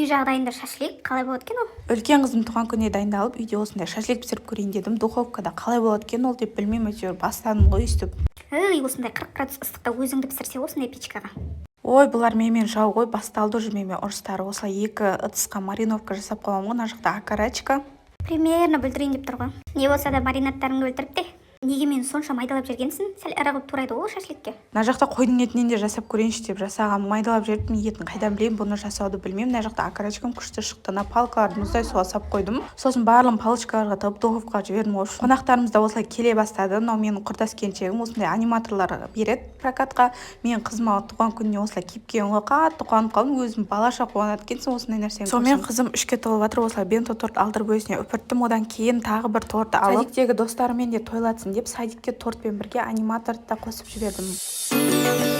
Үй жағдайында шашлик қалай болады екен ол? Үлкен қызым туған күніне дайындалып, үйде осындай шашлик пісіріп көрейін дедім. Духовкада қалай болады екен ол деп, білмеймін, әйтеуір бастадым ғой өйстіп. Ей, осындай 40 градус ыстықта өзіңді пісірсе осындай печкаға. Ой, бұлар менімен жау ғой, басталды уже менімен ұрыстары. Осылай екі ыдысқа мариновка жасап қойғанмын ғой. Мына жақта окорочка. Примерно бүлдірейін деп тұр ғой. Не болса да, маринадтарыңды өлтіріп те. Неге мені сонша майдалап жібергенсің? Сәл ірі қылып турайды ғой ол шашликке. Мына жақта қойдың етінен де жасап көрейінші деп жасағанмын. Майдалап жіберіппін етін, қайдан білейін, бұны жасауды білмеймін. Мына жақта окорочкам күшті шықты. Мына палкаларды мұздай суға салып қойдым, сосын барлығын палочкаларға тығып, духовкаға жібердім ғой. Қонақтарымыз да осылай келе бастады. Мынау менің құрдас келіншегім. Осындай аниматорлар береді прокатқа. Мен қызыма туған күніне осылай киіп келген ғой, қатты қуанып қалдым өзім. Балаша қуанады екенсің осындай нәрсені. Сонымен, қызым 3-ке толып жатыр. Осылай бенто торт алдырып, өзіне үпірттім. Одан кейін тағы бір торт алып, садиктегі достарымен де тойлатсын деп, садикке тортпен бірге аниматорды да қосып жібердім.